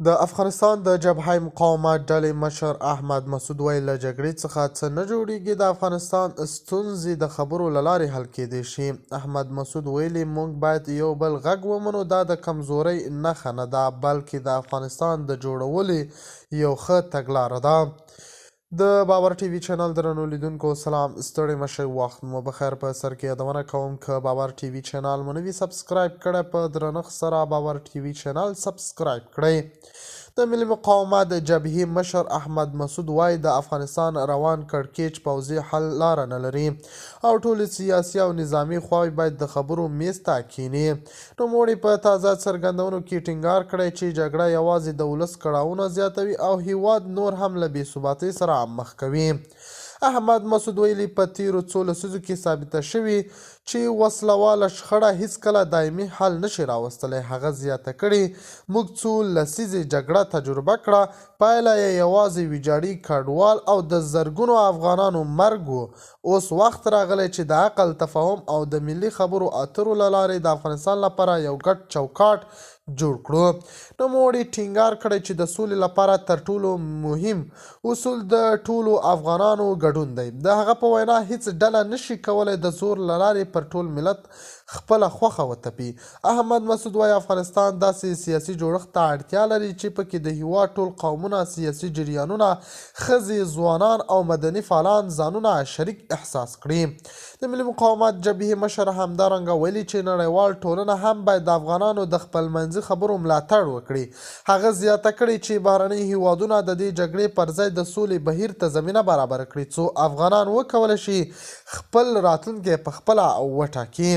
د افغانستان د جبهه مقاومت ډلې مشر احمد مسعود وایي، له جګړې څخه څه نه جوړیږي، د افغانستان ستونزې د خبرو له لارې حل کېدای شي. احمد مسعود ویلي، موږ باید یو بل غږ ومنو، دا د کمزورۍ نښه نه ده، بلکې د افغانستان د جوړولو یو ښه تګلاره ده. د باور ټي وي چینل درنو لیدونکو سلام، ستړي مشئ، وخت مو بخیر. په سر کې یادونه کوم، که باور ټي وي چینل مو نه وي سبسکرایب کړی، په درنښت سره باور ټي وي چینل سبسکرایب کړئ. د ملي مقاومت جبهې مشر احمد مسعود وایي، د افغانستان روان کړکېچ پوځي حل لاره نه لري او ټولې سیاسي او نظامي خواوې باید د خبرو میز ته کښېني. نوموړي په تازه څرګندونو کې ټینګار کړی چې جګړه یوازې د ولس کړاوونه زیاتوي او هیواد نور هم له بې ثباتۍ سره مخ کوي. احمد مسعود ویلي، په تېرو څو لسیزو کې ثابته شوې چې وسله واله شخړه هیڅکله دایمي حل نشي راوستلی. هغه زیاته کړې، موږ څو لسیزې جګړه تجربه کړه، پایله یې یوازې ویجاړي، کډوال او د زرګونو افغانانو مرګ و. اوس وخت راغلی چې د عقل، تفاهم او د ملي خبرو اترو له لارې د افغانستان لپاره یو ګډ چوکاټ جوړ کړو. نوموړي ټینګار کړی چې د سولې لپاره تر ټولو مهم اصول د ټولو افغانانو ګډون دی. د هغه په وینا، هیڅ ډله نشي کولی د زور له لارې پر ټول ملت خپله خوښه وتپي. احمد مسعود وایي، افغانستان داسې سیاسي جوړښت ته اړتیا لري چې پکې د هیواد ټول قومونه، سیاسي جریانونه، ښځې، ځوانان او مدني فعالان ځانونه شریک احساس کړي. د ملي مقاومت جبهې مشر همدارنګه ویلي چې نړیوال ټولنه هم باید د افغانانو د خپلمنځي خبرو ملاتړ وکړي. هغه زیاته کړې چې بهرني هیوادونه د دې جګړې پر ځای د سولې بهیر ته زمینه برابره کړي، څو افغانان وکولی شي خپل راتلونکی په خپله وټاکي.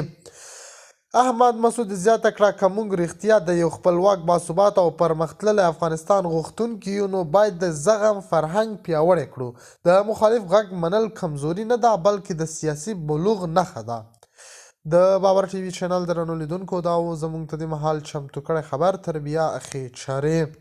احمد مسعود زیاته کړه، که موږ رښتیا د یو خپلواک، باثباته او پرمختللی افغانستان غوښتونکي یو، نو باید د زغم فرهنګ پیاوړی کړو. د مخالف غږ منل کمزوري نه ده، بلکې د سیاسي بلوغ نښه ده. د باور ټي وي چینل درنو لیدونکو، دا و زموږ ته دې مهال چمتو کړی خبر. تر بیا، ښې چارې.